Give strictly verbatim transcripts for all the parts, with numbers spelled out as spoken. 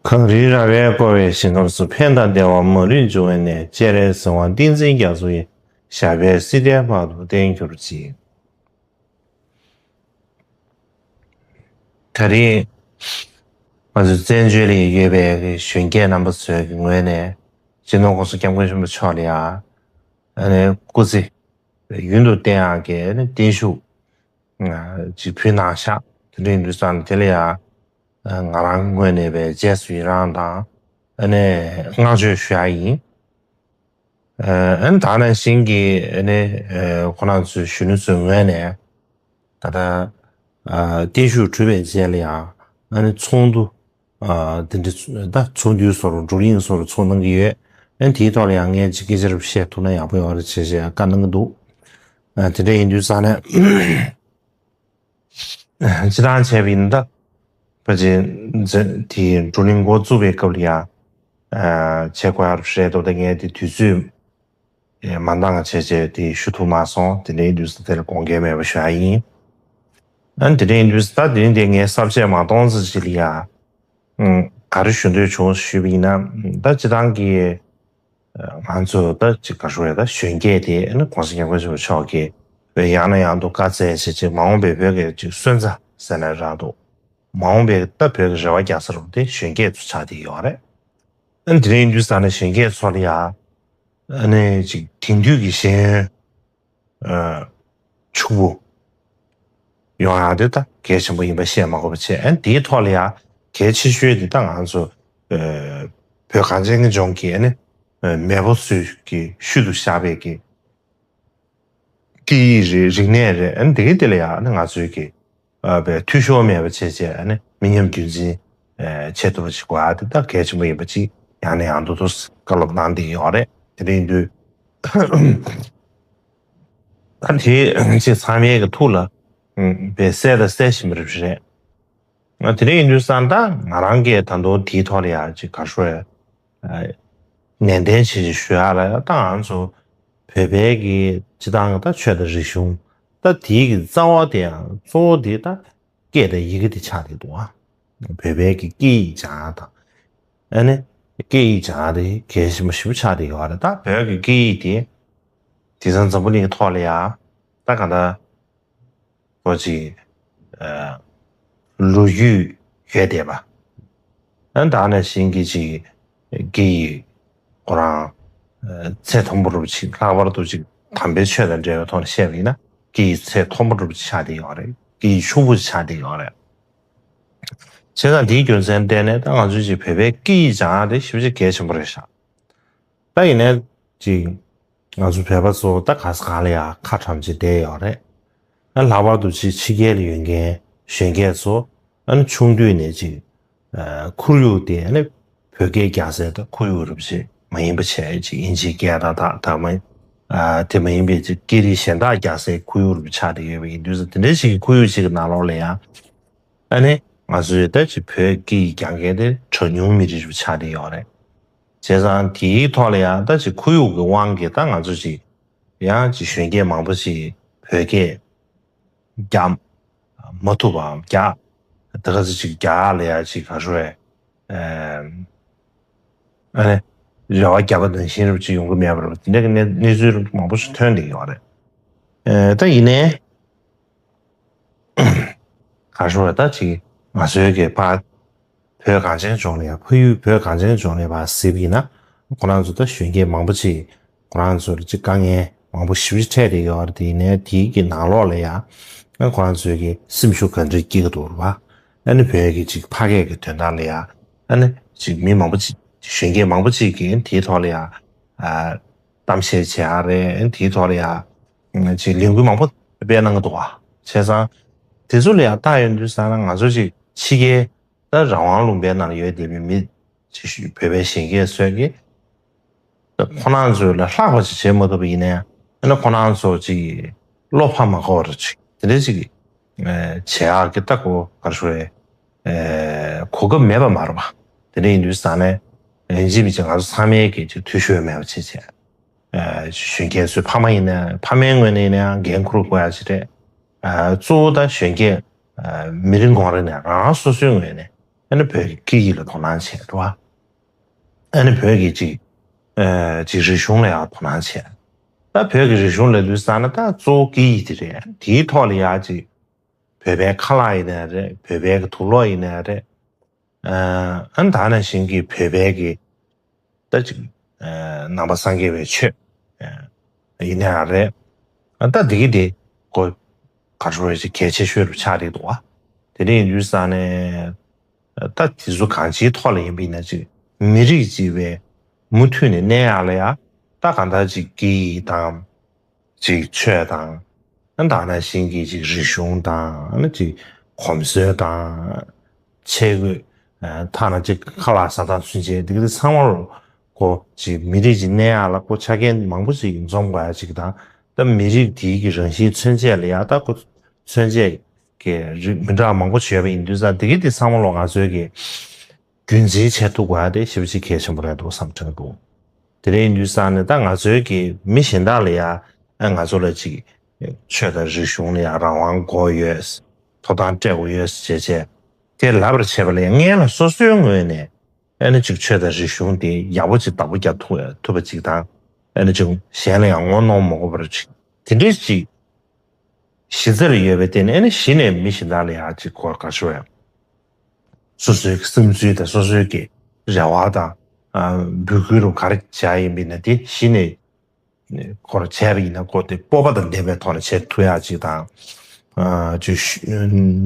གངས་རི་ར་བས་བསྐོར་བའི་ཞིང་ཁམས་སུ། ཕན་དང་བདེ་བ་མ་ལུས་འབྱུང་བའི་གནས། སྤྱན་རས་གཟིགས་དབང་བསྟན་འཛིན་རྒྱ་མཚོ་ཡི། ཞབས་པད་སྲིད་མཐའི་བར་དུ་བརྟན་གྱུར་ཅིག་ད་རེས་ང་ཚོའི་བཙན་བྱོལ་ལ་ཡོད་པའི་གཞོན་སྐྱེས་རྣམ་པ་ཚོའི་ངོས་ནས་སྤྱི་ནོར་༸གོང་ས་༸སྐྱབས་མགོན་ཆེན་པོ་མཆོག་ལ་ཡང་ཨ་ནི་སྐུ་ཚེ་ཡུན་དུ་བརྟན་ཡག་གི་ཨ་ནི་བརྟན་བཞུགས་ཅིག་ཕུལ་གནང་ཤག་དེ་འདྲ་ཡིན་དུས་ཙང་དེ་ལ་ཡང་ང་རང་ངོས་ནས་པའི་རྗེས་སུ་ཡི་རང་དང་ཨ་ནི་བསྔགས་བརྗོད་ཞུ་ཡག་ཡིན། ཨ་ནི་ད་ནང་བཞིན་གྱི་ཨ་ནི་ཁོ་རང་ཚོའི་གཞོན་ནུ་ཚོའི་ངོས་ནས་ད་ལྟ་བརྟན་བཞུགས་གྲུབ་པའི་རྗེས་ལ་ཡང་ཨ་ནི་ཚོགས་འདུ་དེ་འདྲ་ད་ཚོགས་འདུའི་བཟོ་འདྲ་བགྲོ་གླེང་བཟོ་འདྲ་ཚོགས་གནང་གི་ཡོད། ཨ་ནི་དེའི་ཐོག་ལ་ཡང་ངས་ཅིག་སྐད་ཆ་རེ་བཤད་ཐུབ་ན་ཡག་པོ་ཡོད་རེད་བྱས་བྱས་བཀའ་གནང་གི་འདུག་ཨ་དེ་འདྲ་ཡིན་དུས་ཙང་ནས་སྤྱིར་བཏང་བྱས་པ་ཡིན་ན་ད་ཕལ་ཆེར་དེའི་བགྲོ་གླེང་འགོ་བཙུགས་པའི་སྐབས་ལ་ཡང་བྱེད་དགོས་ཡག་རེད་འདུག་ད་ངས་དེ་དུས་ཚོད་མ་འདང་བྱས་བྱས་དེ་ཞུ་ཐུབ་མ་སོང་། དེ་འདྲའི་དུས་ཚོད་དེར་དགོངས་འགལ་མེད་པ་ཞུ་ཡག་ཡིན། ཨ་ནི་དེ་འདྲའི་དུས་ད་དེ་རིང་དེ་ངའི་གསར་བཤད་མ་གཏོང་ཙམ་ཞིག་ལ་ཡང་ག་རེ་ཞུ་འདོད་བྱུང་ཞུས་པ་ཡིན་ན། ད་སྤྱིར་བཏང་གི་ང་ཚོ་ད་ཅིག་ག་རེ་ཞུ་དགོས་རེད། ད་གཞོན་སྐྱེས་དེ་ཨ་ནི་༸གོང་ས་༸སྐྱབས་མགོན་ཆེན་པོ་མཆོག་གིས་བོད་ཡང་ནས་ཡང་དུ་བཀའ་སྩལ་བྱས་ཅིག་མ་འོངས་པའི་བོད་ཀྱི་ཅིག་སོན་རྩ་ཟེར་ན་རག་འདུག་མ་འོངས་པའི་ད་བོད་ཀྱི་རེ་བ་རྒྱག་ས་རུ་དེ་གཞོན་སྐྱེས་ཚོ་ཆགས་བསྡད་ཡོད་རེད། ཨ་ནི་དེ་རིང་དུས་ཙང་ནས་གཞོན་སྐྱེས་ཚོ་ལ་ཡ་ཨ་ནི་ཅིག་དེང་དུས་ཀྱི་ཤེས་ཡོན་ཕྱུག་པོ་ཡོང་ཡག་དེ་ད་གལ་ཆེན་པོ་ཡིན་པ་བཤད་མ་དགོས་པ་བྱས། ཨ་ནི་དེའི་ཐོག་ལ་ཡ་གལ་ཆེ་ཤོས་དེ་ད་ང་ཚོ་བོད་གངས་ཅན་གྱི་ལྗོངས་ཀྱི་ཨ་ནི་མེས་པོ་ཚོས་ཀྱི་ཤུལ་དུ་བཞག་པའི་གི་སྐད་ཡིག་རེད། རིག་གནས་རེད། ཨ་ནི་དེ་གའི་དེ་ལ་ཡང་ཨ་ནི་ང་ཚོའི་གི་ཨ་བའི་འཐུས་ཤོར་མེད་པ་བྱས་བྱས་ཨ་ནི་མི་ཉམས་རྒྱུན་འཛིན་ཨ་བྱེད་ཐུབ་པ་ཞིག་དགོས་ཨ་དེ་ད་གལ་ཆེན་པོ་ཡིན་པ་ཅིག་ཡང་ནས་ཡང་དུ་དུ་བཀའ་སློབ་གནང་བསྡད་ཡོད་རེད། དེ་འདྲ་ཡིན་དུས་ད་དེ་ཅིག་ཚང་མའི་གི་ཐུགས་ལ་ཨ་བའི་གསལ་དང་གསལ་བཞིན་པ་རེད། ང་དེ་འདྲ་ཡིན་དུས་ཙང་ད་ང་རང་གིས་ད་དུང་དེའི་ཐོག་ལ་ཡང་ཅིག་ག་རེ་ཞུ་དགོས་རེད། ནན་ཏན་བྱེད་ཅིག་ཞུ་ཡག་ལ་ཡ་ད་ང་ཚོ་བོད་པའི་གི་སྤྱི་བཏང་གི་ད་ཆོས་དང་རིག་གཞུང་ད་དེའི་གི་རྩ་བ་དེ་ཡང་གཙོ་བོ་དེ་ད་སྐད་དང་ཡི་གེ་དེ་ཆགས་བསྡད་འདུག་ཨ། བོད་པའི་གི་སྐད་ཡིག་སྦྱང་ཡག་དང་ཨ་ནི་སྐད་ཡིག་སྦྱང་ཡག་དེ་གལ་ཆེན་པོ་ཞེ་པོ་ཆགས་བསྡད་ཡོད་རེད། ད་བོད་ཀྱི་སྐད་ཡིག་དེ་དེང་སང་འཛམ་བུ་གླིང་གི་ཐོག་ལ་ཡ་ད་ག་ད་ཁོ་ཅིག་ཨ་ལོ་རྒྱུས་ཡོད་བསྡད་པ། ཨ་ད་ནང་བཞིན་གྱི་ཅིག་སྐད་ཡིག་ཁོ་རང་ཨ་ཚད་མཐོན་པོ་རུ་ཅིག་ལྷག་པར་དུ་ཅིག་དམ་པའི་ཆོས་དང་འབྲེལ་བའི་ཐོག་ནས་བཤད་པ་ཡིན་ན་སྐད་ཡིག་ཚད་མཐོན་པོ་རུ་ཆགས་བསྡད་ཡོད་རེད། སྐད་ཡིག་ཕྱུག་པོ་ཆགས་བསྡད་ཡོད་རེད། བྱས་ཙང་དེའི་རྒྱུ་མཚན་བརྟེན་ནས་ད་ང་ཚོས་ཅིག་བོད་པའི་སྐད་ཡིག་སྦྱང་ཡག་དེ་ཞེ་པོ་ཅིག་གལ་ཆེན་པོ་རེད་ཤག་ད་ཡིན་ནའི་ཅིག་ང་ཚོ་བོད་པ་ཚོ་ད་ག་ས་གང་ལ་ཡ་ཁ་གྲམ་བྱས་བསྡད་ཡོད་རེད། ཨ་ལྷག་པར་དུ་ཅིག་ཕྱི་རྒྱལ་ལ་ཡོད་མཁན་གཞོན་སྐྱེས་ཚོ་ཨ་ནི་ཆུང་དུས་ནས་ཅིག་ཨ་ཁོར་ཡུག་དེ་ཨ་ནི་བོད་སྐད་རྒྱག་སའི་ད་ཁོར་ཡུག་རུ་ཅིག་མ་ཡིན་པ་བྱས་ཅིག་ཨིན་ཇིའི་སྐད་དང་ད་ད་མ་ཨ་དེ་མ་ཡིན་པའི་ཅིག་སྐད་རིགས་གཞན་དག་རྒྱག་སའི་ཁོར་ཡུག་རུ་ཆགས་བསྡད་ཡོད་པ་ཡིན་དུས་ཙང་དེ་འདྲའི་ཅིག་གི་ཁོར་ཡུག་ཅིག་གི་ནང་ལོགས་ལ་ཡང་ཨ་ནི་ང་ཚོས་ད་ཅིག་བོད་སྐད་ཡིག་སྦྱང་མཁན་དེ་གྲངས་ཉུང་མི་རིགས་རུ་ཆགས་བསྡད་ཡོད་རེད། བྱས་ཙང་དེའི་ཐོག་ལ་ཡང་ད་ཅིག་ཁོར་ཡུག་གི་དབང་གིས་ད་ང་ཚོ་ཅིག་ཡང་ཅིག་གཞོན་སྐྱེས་མང་པོ་ཅིག་བོད་སྐད་རྒྱག་མ་ཐུབ་པའམ་རྒྱག་ད་ག་ཚོད་ཅིག་རྒྱག་ལ་ཡང་ཅིག་ག་རེ་ཞུ་དགོས་རེད། ཨ་ནི་རེ་བ་བརྒྱབ་པ་ནང་བཞིན་རུ་ཅིག་ཡོང་གི་མེད་པ་རེད། དེ་འདྲ་གི་གནས་གནས་ཚུལ་རུ་མང་པོ་ཞིག་ཐོན་བསྡད་ཡོད་རེད། ཨ་ད་ཡིན་ནའི་ག་རེ་ཞུ་དགོས་རེད། ད་ཅིག་ང་ཚོའི་གི་ཕ་བོད་གངས་ཅན་ལྗོངས་ལ་ཡ་ཕ་ཡུལ་བོད་གངས་ཅན་ལྗོངས་ལ་ཡ་ཕར་གཟིགས་པ་ཡིན་ན་ཁོ་རང་ཚོ་ད་གཞོན་སྐྱེས་མང་པོ་ཅིག་ཁོ་རང་ཚོར་ཅིག་དཀའ་ངལ་མང་པོ་ཞེ་པོ་ཅིག་འཕྲད་བསྡད་ཡོད་རེད། དེ་ཡིན་ནའི་དེའི་གི་ནང་ལོགས་ལ་ཡ་ཨ་ཁོ་རང་ཚོའི་གི་སེམས་ཤུགས་ག་འདྲ་སྐྱེ་གི་འདུག་རེད་པ། ཨ་ནི་བོད་ཀྱི་ཅིག་ཕ་སྐད་ཀྱི་དོན་དག་ལ་ཡ་ཨ་ནི་ཅིག་མི་མང་པོ་ཅིག་གཞོན་སྐྱེས་མང་པོ་ཅིག་གིས་དེའི་ཐོག་ལ་ཡ་ཨ་གཏམ་བཤད་བྱེད་ཡག་རེད། ཨ་ནི་དེའི་ཐོག་ལ་ཡ་ཅིག་ལས་འགུལ་མང་པོ་སྤེལ་གནང་གི་འདུག་བ། བྱས་ཙང་དེ་ཚོ་ལ་ཡ་ལྟ་ཡོང་དུས་ཙང་ན་ང་ཚོ་ཅིག་ཕྱི་རྒྱལ་ད་རང་དབང་ལུང་པའི་ནང་ཡོད་བསྡད་པའི་མི་ཅིག་བོད་པའི་གཞོན་སྐྱེས་ཚོས་ཀྱིས་ད་ཁོ་རང་ཚོ་ལ་ལྷག་པ་ཅིག་བྱེད་མ་ཐུབ་པ་ཡིན་ནའི་ཨ་ནི་ཁོ་རང་ཚོ་ཅིག་བློ་ཕམ་མ་དགོས་པ་ཅིག་དེ་འདྲ་ཅིག་བྱེད་ཡག་གི་ད་གོ་ག་རེ་ཞུ་རེད། གོ་སྐབས་མེད་པ་མ་རེད་པ། དེ་འདྲ་ཡིན་དུས་ཙང་ནས་ཡིན་གཅིག་མིན་གཅིག་ང་ཚོ་ཚང་མས་ཀྱི་ཅིག་འཐུས་ཤོར་མེད་པ་བྱེད་བྱས། གཞོན་སྐྱེས་ཚོའི་ཕ་མ་ཡིན་ན་ཕ་མའི་ངོས་ནས་ཡིན་ན་ཡང་འགན་འཁུར་དགོས་ཡ་ཅིག་རེད། གཙོ་བོ་ད་གཞོན་སྐྱེས་མི་རེ་ངོ་རེ་ནས་རང་རང་སོ་སོའི་ངོས་ནས་ ཨ་ནི་བོད་ཀྱི་སྐད་ཡིག་ལ་དོ་སྣང་བྱས་འགྲོ་བ། ཨ་ནི་བོད་ཀྱི་ཅིག་ཨ་ཅིག་རིག་གཞུང་ལ་ཡང་དོ་སྣང་བྱས། ད་བོད་ཀྱི་རིག་གཞུང་ལབ་དུས་ཙང་ན་ད་གཙོ་བོ་སྐད་ཡིག་དེ་རེད། དེའི་ཐོག་ལ་ཡང་ཅིག་བོད་པའི་ཁ་ལག་ཡིན་ནའི་རེད། བོད་པའི་གི་དུག་ལོག་ཡིན་ནའི་རེད། ཨ་ཨ་ནི་ད་ནང་བཞིན་གྱི་བོད་པའི་གི་ད་ཅིག་ཨ་ནང་པ་སངས་རྒྱས་པའི་ཆོས་ཨ་ཡིན་ནའི་རེད། ཨ་ད་འདི་གི་དེ་ཀོ་ག་རེ་ཞུ་དགོས་རེད། ཅིག་གལ་ཆེ་ཤོས་རུ་ཆགས་བསྡད་འདུག་བ། དེ་འདྲ་ཡིན་དུས་ཙང་ནས་ད་དེ་ཚོ་གང་ཅིའི་ཐོག་ལ་ཡིན་པ་ཡིན་ན། ཅིག་མི་རིགས་གཅིག་པའི་མུ་མཐུད་ནས་གནས་ཡག་ལ་ཡ་ད་གང་ལྟར་ཅིག་སྐད་ཡིག་དང་། ཅིག་ཆོས་དང་། ཨ་ད་ནང་བཞིན་གྱི་ཅིག་རིག་གཞུང་དང་། ཨ་ནི་ཅིག་གོམས་སྲོལ་དང་། ཆས་གོས། ཨ་ཐ་ན་ཅིག་ཁ་ལག་ཟ་སྟངས་ཚུན་ཆད་འདི་ག་ཚང་མ་རུ་ཀོ་ཅིག་མི་རིགས་ཅིག་གནས་ཡག་ལ་ཀོ་ཆ་རྐྱེན་མང་པོ་ཅིག་འཛོམས་དགོས་ཡ་ཅིག་དང་། ད་མི་རིགས་དེའི་གི་རང་བཞིན་མཚོན་བྱེད་ལ་ཡ་ད་ཀོ་མཚོན་བྱེད་ཀྱི་རིགས་མི་འདྲ་བ་མང་པོ་ཅིག་ཡོད་པ་ཡིན་དུས་ཙང་། འདི་ག་དེ་ཚང་མ་ལོ་ང་ཚོའི་གི་རྒྱུན་འཛིན་བྱེད་ཐུབ་དགོས་ཡ་དེ་ཞེ་པོ་ཅིག་གལ་ཆེན་པོ་རེད་འདུག་བསམ་དྲན་འདུག་དེ་འདྲ་ཡིན་དུས་ཙང་ནས་ད་ང་ཚོའི་གི་མི་གཞན་དག་ལ་ཡ་ཨ་ང་ཚོ་ལ་ཅིག་ཆོས་དང་རིག་གཞུང་ལ་ཡ་རང་དབང་དགོས་ཡོད། ཐོབ་ཐང་སྤྲད་དགོས་ཡོད་ཅེས་བྱས་དེ་ལབ་པར་བྱེད་པ་ལ་ཡ་སྔོན་ལ་སོ་སོའི་ངོས་ནས་ཨ་ནི་ཅིག་ཆོས་དང་རིག་གཞུང་དེ་ཡག་པོ་ཅིག་བདག་པོ་རྒྱག་ཐུབ་ཐུབ་པ་ཅིག་དང་། ཨ་ནི་ཅིག་གཞན་ལ་ཡང་ངོ་གནོང་མ་དགོས་པར་ཅིག་དེ་འདྲའི་ཅིག་གཞི་རྩར་ཡོད་པའི་སྟེང་ནས། ཨ་ནི་གཞི་ནས་མི་གཞན་དག་ལ་ཡང་ཅིག་གོ་ག་ཞུ་བས། སོ་སོའི་སེམས་ཚུལ་དང་སོ་སོའི་གི་རེ་བ་དང་། ཨ་འབོད་སྐུལ་རུ་ག་རེ་བྱ་ཡིན་པ་ཡིན་ན། དེ་གཞི་ནས་ཁོ་རང་བྱས་པ་ཡིན་ན་ཁོ་དེ་སྤོབས་པ་དང་ལྡན་པའི་ཐོག་ནས་བྱེད་ཐུབ་ཡག་ཅིག་དང་། ཨ་ཅིག་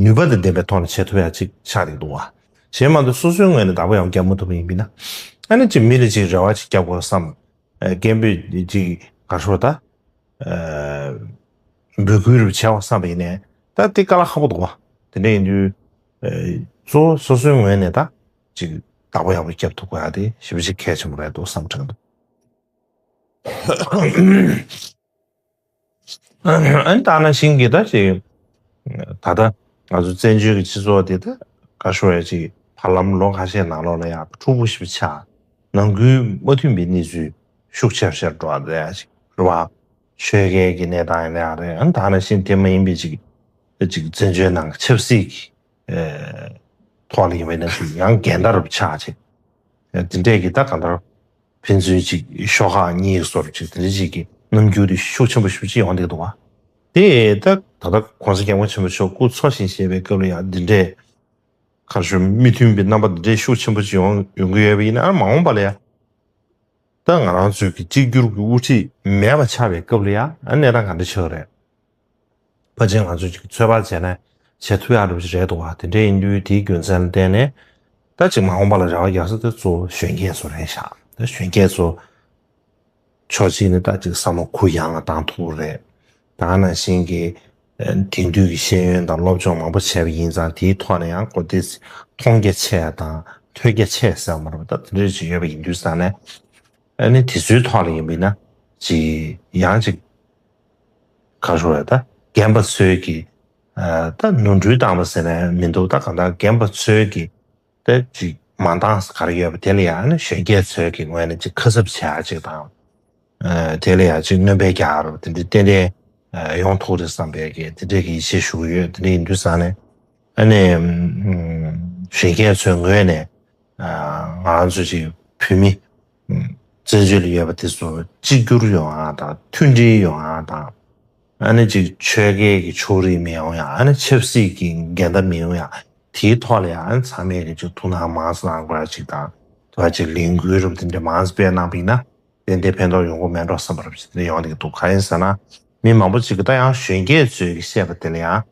ནུས་པ་དང་ལྡན་པའི་ཐོག་ནས་བྱེད་ཐུབ་ཡག་ཅིག་ཆགས་ཀྱི་འདུག་བ། བྱས་མ་གཏོགས་སོ་སོའི་ངོས་ནས་བདག་པོ་ཡང་རྒྱག་མ་ཐུབ་པ་ཡིན་པ་ཡིན་ན། ཨ་ནི་ཅིག་མི་ལ་ཅིག་རེ་བ་ཅིག་རྒྱག་དགོས་བསམ། ཨ་སྐད་འབོད་ཅིག་ག་ཞུ་ད། ཨ་འབོད་སྐུལ་རུ་བྱས་པ་བསམ་པ་ཡིན་ནའི་ད་དེ་དཀའ་ལས་ཁག་པོ་འདུག་བ། དེ་འདྲ་ཡིན་དུས་ཨ་གཙོ་བོ་སོ་སོའི་ངོས་ནས་ད་ཅིག་བདག་པོ་ཡག་པོ་རྒྱབ་ཐུབ་དགོས་ཡ་དེ་ཞེ་པོ་ཅིག་གལ་ཆེན་པོ་རེད་འདུག་བསམ་དྲན་འདུག་ཨ་ནི་ད་ནང་བཞིན་གྱི་ད་ཅིག་ད་ལྟ་ང་ཚོ་བཙན་བྱོལ་གྱི་སྤྱི་ཚོགས་འདི་ད་ག་ཞུ་ཡ་ཅིག་བར་ལམ་ལོ་ཁ་ཤས་ནང་ལོགས་ལ་ཡང་འཁྲུག་པོ་ཞིག་ཆགས། ནང་ཁུལ་མ་མཐུན་པའི་གནས་ཚུལ་ཤུགས་ཆེ་ཤར་འགྲོ་བ་རེད་ཅིག་རེད་བ། ཆོལ་ཁའི་གི་གནས་སྟངས་ཡིན་ན་ཡང་རེད། ཨ་ནི་ད་ནང་བཞིན་དེ་མ་ཡིན་པའི་ཅིག་ཅིག་བཙན་བྱོལ་ནང་གི་ཆབ་སྲིད་ཀྱི་ཨེ་ཐོག་ལ་ཡིན་པ་ཡིན་ན་ཅིག་ཡང་འགལ་ཟླ་རུ་ཆགས་ཅིག་ཨེ་དེ་འདྲས་ཀྱི་ད་གང་ལྟར་ཕན་ཚུན་ཅིག་ཤོག་ཁག་གཉིས་བཟོ་འདྲ་ཅིག་དེ་འདྲ་ཅིག་གི་རྣམ་འགྱུར་དེ་ཤུགས་ཆེན་པོ་ཞེ་པོ་ཅིག་ཡོང་བསྡད་འདུག་བ། དེ་ད་ད་ལྟ་གོང་ས་སྐྱབས་མགོན་ཆེན་པོ་མཆོག་སྐུ་འཚོ་ཞིང་གཞེས་པའི་སྐབས་ལ་ཡང་འདི་འདྲས་ག་རེ་ཞུ། མི་མཐུན་པའི་རྣམ་པ་འདི་འདྲས་ཤུགས་ཆེན་པོ་ཅིག་ཡོང་ཡོང་གི་ཡོད་པ་ཡིན་ན། ཨ་མ་འོངས་པ་ལ་ཡང་ད་ང་རང་ཚོའི་གི་གཅིག་གྱུར་གྱི་དབུ་ཁྲིད་མེད་པ་ཆགས་པའི་སྐབས་ལ་ཡང་ཨ་གནས་སྟངས་ག་འདྲ་ཆགས་རེད། ཕལ་ཆེར་ང་ཚོས་ཅིག་ཚོད་དཔག་བྱས་ན་བྱེད་ཐུབ་ཡག་འདྲ་པོ་ཞིག་རེད་འདུག་བ། དེ་འདྲ་ཡིན་དུས་དེའི་རྒྱུ་མཚན་ལ་བརྟེན་ནས་ད་ཅིག་མ་འོངས་པ་ལ་རེ་བ་རྒྱག་ས་དེ་གཙོ་བོ་གཞོན་སྐྱེས་ཚོ་རེད་ཤག་ད་གཞོན་སྐྱེས་ཚོ་ཕྱོགས་གཅིག་ནས་ད་ཅིག་བསམ་བློ་གུ་ཡངས་ལ་བཏང་ཐུབ་རེད། ད་ག་ནང་བཞིན་གྱི་ཨ་དེང་དུས་ཀྱི་ཤེས་ཡོན་དང་སློབ་སྦྱོང་མང་པོ་བྱས་པ་ཡིན་ཙང་། དེའི་ཐོག་ནས་ཡང་གོ་དེ་མཐོང་རྒྱ་ཆེ་ཡ་དང་ཐོས་རྒྱ་ཆེ་ཟེར་བ་མ་རེད་པ། ད་དེ་འདྲ་ཞིག་ཡོད་པ་ཡིན་དུས་ཙང་ནས། ཨ་ནི་དེ་ཚོའི་ཐོག་ལ་ཡིན་པ་ཡིན་ན་ཅིག་ཡང་ཅིག་ག་རེ་ཞུ་དགོས་རེད། ད་རྒན་པ་ཚོའི་གི་ཨ་ད་ནོར་འཁྲུལ་བཏང་བ་ཟེར་ནས་མི་འདུག་ད་གང་ལྟར་རྒན་པ་ཚོའི་གི་ད་ཅིག་མ་འདང་ས་ག་རེ་ཡོད་པ་དེ་ལ་ཡང་ཨ་ནི་གཞོན་སྐྱེས་ཚོའི་གི་ངོས་ནས་ཅིག་ཁ་གསབ་བྱེད་ཡ་ཅིག་དང་། ཨ་དེ་ལ་ཡང་ཅིག་སྣོན་པ་རྒྱག་ཡ་རུ་དེ་འདྲ་ཏན་ཏན་ཨ་ཡོང་ཐུབ་རེད་བསམ་པའི་གི་དེ་འདྲའི་གི་ཡིད་ཆེས་ཞུ་གི་ཡོད། དེ་འདྲ་ཡིན་དུས་ཙང་ནས་ཨ་ནི་ཨ་གཞོན་སྐྱེས་ཚོའི་ངོས་ནས་ཨ་ང་རང་ཚོ་ཅིག་བོད་མི་ཨ་བཙན་བྱོལ་ལ་ཡོད་པ་དེ་ཚོ་གཅིག་གྱུར་ཡོང་ཡ་དང་། མཐུན་སྒྲིལ་ཡོང་ཡ་དང་། ཨ་ནི་ཅིག་ཆོལ་ཁའི་གི་ཕྱོགས་རིས་མི་ཡོང་ཡ། ཨ་ནི་ཆབ་སྲིད་ཀྱི་འགལ་ཟླ་མི་ཡོང་ཡ། དེའི་ཐོག་ལ་ཡང་ཨ་ནི་ཚང་མས་གི་ཅིག་ཐུགས་སྣང་མང་ཙམ་གནང་དགོས་ཡ་ཅིག་དང་། དེ་བ་ཅིག་ལས་འགུལ་རབ་དེ་འདྲ་མང་ཙམ་སྤེལ་གནང་པ་ཡིན་ན་ཏན་ཏན་ཕན་ཐོགས་ཡོང་གི་མེད་འགྲོ་བསམ་པ་རབ་ཅིག་དེ་འདྲ་ཡོང་བསྡད་ཀྱི་འདུག་གང་ཡིན་ཟེར་ན་མི་མང་པོ་ཅིག་གི་ད་ཡང་གཞོན་སྐྱེས་ཚོས་གི་བཤད་པ་དེ་ལ་ཡང་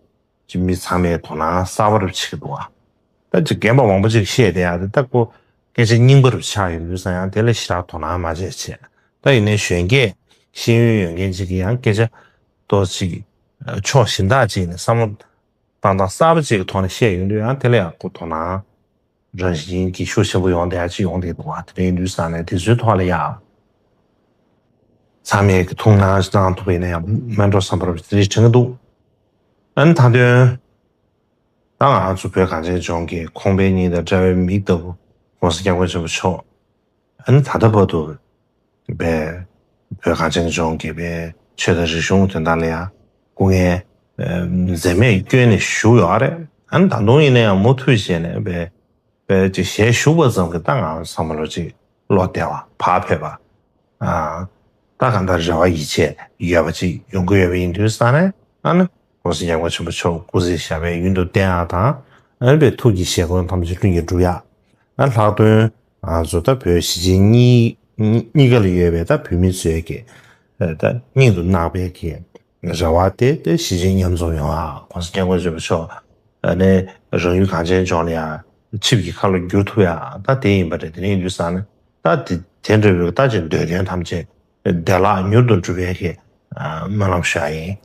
ཅིག་མི་ཚང་མས་དོ་སྣང་གསར་པ་རབ་བྱེད་ཀྱི་འདུག་བ། ད་ཅིག་རྒན་པ་མང་པོ་ཅིག་བཤད་བསྡད་ཡ་དེ་ད་ཁོ་སྐད་ཆ་རྙིང་པ་རུ་ཆགས་ཡོང་དུས་ཙང་ཡང་དེ་ལ་ཞེ་དྲག་དོ་སྣང་མ་བྱས་བྱས། ད་ཡིན་ནའི་གཞོན་སྐྱེས་ཤེས་ཡོན་ཡོད་མཁན་ཅིག་གིས་ཡང་སྐད་ཆ་ཏོག་ཅིག་ཕྱོགས་གཞན་དག་ཅིག་ནས་བསམ་བློ་བཏང་སྟངས་གསར་པ་ཅིག་གི་ཐོག་ནས་བཤད་ཡོང་དུས་ཡང་དེ་ལ་ཡང་ཁོ་དོ་སྣང་རང་བཞིན་གྱིས་ཤུགས་ཆེན་པོ་ཡོང་བསྡད་ཡ་ཅིག་ཡོང་བསྡད་འདུག་བ། དེ་འདྲ་ཡིན་དུས་ཙང་ནས་དེ་ཚོའི་ཐོག་ལ་ཡང་ཚང་མས་ཀྱི་ཐུགས་སྣང་གནང་ཐུབ་པ་ཡིན་ན་ཡང་མེད་འགྲོ་བསམ་པ་རབ་ཅིག་དེ་འདྲ་དྲན་གྱི་འདུག་ཨ་ནི་མཐའ་དོན། ད་ང་ཚོ་བོད་གངས་ཅན་ལྗོངས་ཀྱི་ཁོང་པའི་སྙིང་དང་དཔྲལ་བའི་མིག་ལྟ་བུ་༸གོང་ས་༸སྐྱབས་མགོན་ཆེན་པོ་མཆོག་ཨ་ནི་ད་ལྟ་བར་དུ་བའི་བོད་གངས་ཅན་ལྗོངས་ཀྱི་བའི་ཆོས་དང་རིག་གཞུང་དོན་དག་ལ་ཡང་སྐུ་ངལ་འཛེམས་མེད་བསྐྱོན་ནས་བཞུགས་ཡོད་རེད། ཨ་ནི་ད་དུང་ཡིན་ན་ཡང་མུ་མཐུད་བྱས་ནས་བའི་ པའི་ཅིག་ཞལ་བཞུགས་པ་ཙམ་གྱིས་ད་ང་ཚང་མ་ལོ་ཅིག་བློ་བདེ་བ་བག་ཕེབས་པ། ཨ། ད་གང་ལྟར་རེ་བ་ཡིད་ཆེས་ཡོད་པ་ཅིག་ཡོང་གི་ཡོད་པ་ཡིན་དུས་ཙང་ནས། ཨ་ནི་༸གོང་ས་༸སྐྱབས་མགོན་ཆེན་པོ་མཆོག་སྐུ་ཚེ་ཞབས་པད་ཡུན་དུ་བརྟན་ཡག་དང་། ཨ་ནི་པའི་ཐུགས་ཀྱི་བཞེད་དགོངས་ཐམས་ཅད་ལྷུན་གྱིས་འགྲུབ་ཡག་ཨ། ལྷག་དོན་ང་ཚོ་ད་བོད་གཞིས་བྱེས་གཉིས་གཉིས་ཀ་ལ་ཡོད་པའི་ད་བོད་མི་ཚོའི་གི་ད་སྙིང་དུ་བརྣག་པའི་གི་རེ་བ་དེ་དེ་གཞིས་བྱེས་མཉམ་འཛོམས་ཡོང་བ། ༸གོང་ས་༸སྐྱབས་མགོན་ཆེན་པོ་མཆོག་ཨ་ནི་རང་ཡུལ་གངས་ཅན་ལྗོངས་ལ་ཡང་ཆིབས་ཀྱི་ཁ་ལོ་བསྒྱུར་ཐུབ་ཡག་ད་དེ་ཡིན་པ་རེད། དེ་ནས་ཡིན་དུས་ཙང་ནས་ད་དེ་དེ་འདྲ་བའི་ད་ཅིག་འདོད་དོན་ཐམས་ཅད་བདེ་བླག་མྱུར་དུ་འགྲུབ་པའི་གི་སྨོན་ལམ་ཞུ་ཡག་ཡིན།